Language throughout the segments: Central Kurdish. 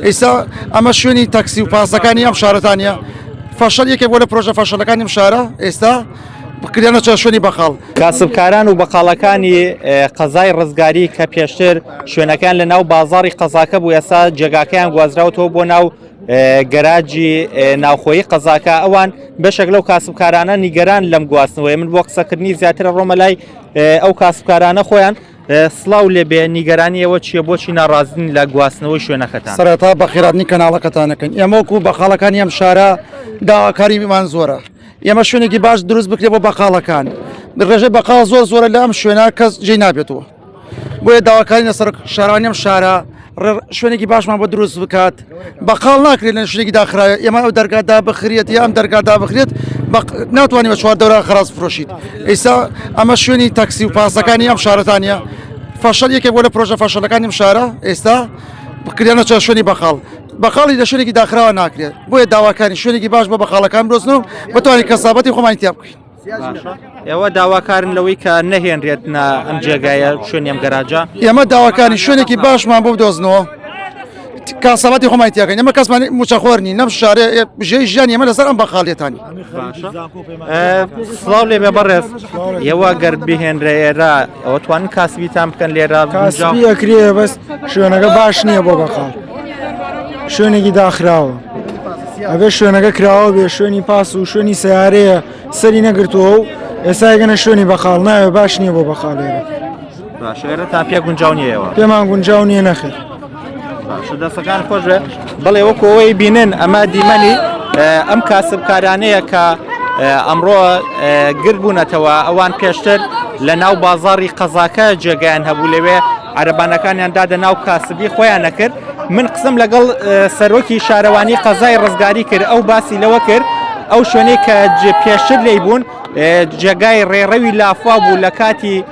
ئێستا ئەمە شوێنی تاکسی و پاسەکانی ئەم شارەتانە فەشەل یەکێک بۆ لە پرۆژە فەشەلەکانی ئەم شارە ئێستا بکرێنە چە شوێنی بەقاڵ. کاسبکاران و بەقاڵەکانی قەزای ڕزگاری کە پێشتر شوێنەکان لە ناو بازاڕی قەزاکە بوو ئێستا جێگاکەیان گوازراوەتەوە بۆ ناو گەراجی ناوخۆیی قەزاکە ئەوان بەشێک لەو کاسبکارانە نیگەران لەم گواستنەوەی من بۆ قسەکردنی زیاتر ڕۆمە لای ئەو کاسبکارانە خۆیان سڵاو لێبێ نیگەرانی ئێوە چییە بۆچی ناڕازین لە گواستنەوەی شوێنەکەتان؟ سەرەتا بەخێراتنی کەناڵەکەتان ئەکەین ئێمە وەکو بەقاڵەکانی ئەم شارە داواکاریمان زۆرە ئێمە شوێنێکی باش دروست بکرێت بۆ بەقاڵەکان ڕێژەی بەقاڵ زۆر زۆرە لە ئەم شوێنە کەس جێی نابێتەوە بۆیە داواکاری لە سەرۆک شارانی ئەم شارە شوێنێکی باشمان بۆ دروست بکات بەقاڵ ناکرێت لە شوێنێکی داخراوە ئێمە ئەو دەرگادا بخرێت یا ئەم دەرگادا بخرێت ناتوانانی بە چوار دەورا خراز فرۆشیت ئێستا ئەمە شوێنی تاکسی و پاسەکانی ئەم شارەتانە فەشەل یەکێک بۆ لە پرۆژە فەشەلەکانی ئەم شارە ئێستا بکرێنە چە شوێنی بەقاڵ بەقاڵی لە شوێنێکی داخراوە ناکرێت بۆیە داواکاری شوێنێکی باش بۆ بەقاڵەکان بدۆزن و بتوانین کەسابەتی خۆمانی تیا بکەین. ئێوە داواکارن لەوەی کە نەهێنرێت نا ئەم جێگایە شوێنی ئەم گەراجە ئێمە داواکاری شوێنێکی باشمان بۆ بدۆزنەوە کاسەڵاتی خۆمان تیاکەین ئێمە کەسمان موچەخۆر نین لەم شارێ بژێوی ژیانی ئێمە لەسەر ئەم بەقاڵیەتانی سڵاو لێ بێ بەڕێز ئێوە گەر بهێنرە ئێرە ئەوە توانن کاسبیتان بکەن لێرە کاسبی ئەکرێ بەس شوێنەکە باش نییە بۆ بەقاڵ شوێنێکی داخراوە ئەبێ شوێنەکە کراوە بێ شوێنی پاس و شوێنی سیارەیە سەری نەگرتووە و ئێستا گەنە شوێنی بەقاڵ ناوێ باش نییە بۆ بەقاڵ لێرە باشە ئێرە تا پێ گونجاو نییەوە پێمان گونجاو نییە نەخێر باشە دەستەکان خۆش بێ بەڵێ وەکو ئەوەی بینن ئەمە دیمەنی ئەم کاسبکارانەیە کە ئەمڕۆ گرد بوونەتەوە ئەوان پێشتر لە ناو بازاڕی قەزاکە جێگایان هەبوو لەوێ عەرەبانەکانیان دادە ناو کاسبی خۆیان نەکرد من قسم لەگەڵ سەرۆکی شارەوانی قەزای ڕزگاری کرد ئەو باسی لەوە کرد ئەو شوێنەی کە پێشتر لی بوون جێگای ڕێڕەوی لافا بوو لە کاتی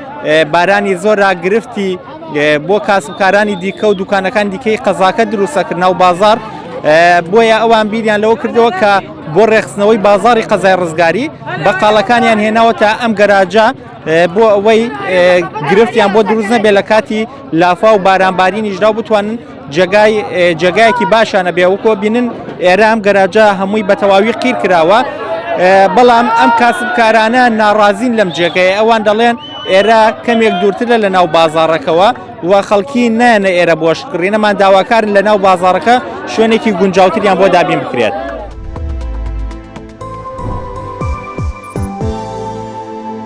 بارانی زۆرا گرفتی بۆ کاسبکارانی دیکە و دوکانەکان دیکەی قەزاکە دروستەکرد ناو بازار بۆیە ئەوان بیریان لەوە کردەوە کە بۆ ڕێخستنەوەی بازاری قەزای ڕزگاری بەقاڵەکانیان هێناوە تا ئەم گەراجە بۆ ئەوەی گرفتیان بۆ دروست نەبێت لە کاتی لافا و بارانبارینیشدا و بتوانن جێگای جێگایەکی باشانە بێ وەکۆ بینن ئێرە ئەم گەراجە هەمووی بە تەواوی قیر کراوە بەڵام ئەم کاسبکارانە ناڕازین لەم جێگەیە ئەوان دەڵێن ئێرە کەمێک دوورترە لە ناو بازاڕەکەوە و خەڵکی نایەنە ئێرە بۆ شتکڕینەمان داواکارن لە ناو بازاڕەکە شوێنێکی گونجاوتریان بۆ دابین بکرێت.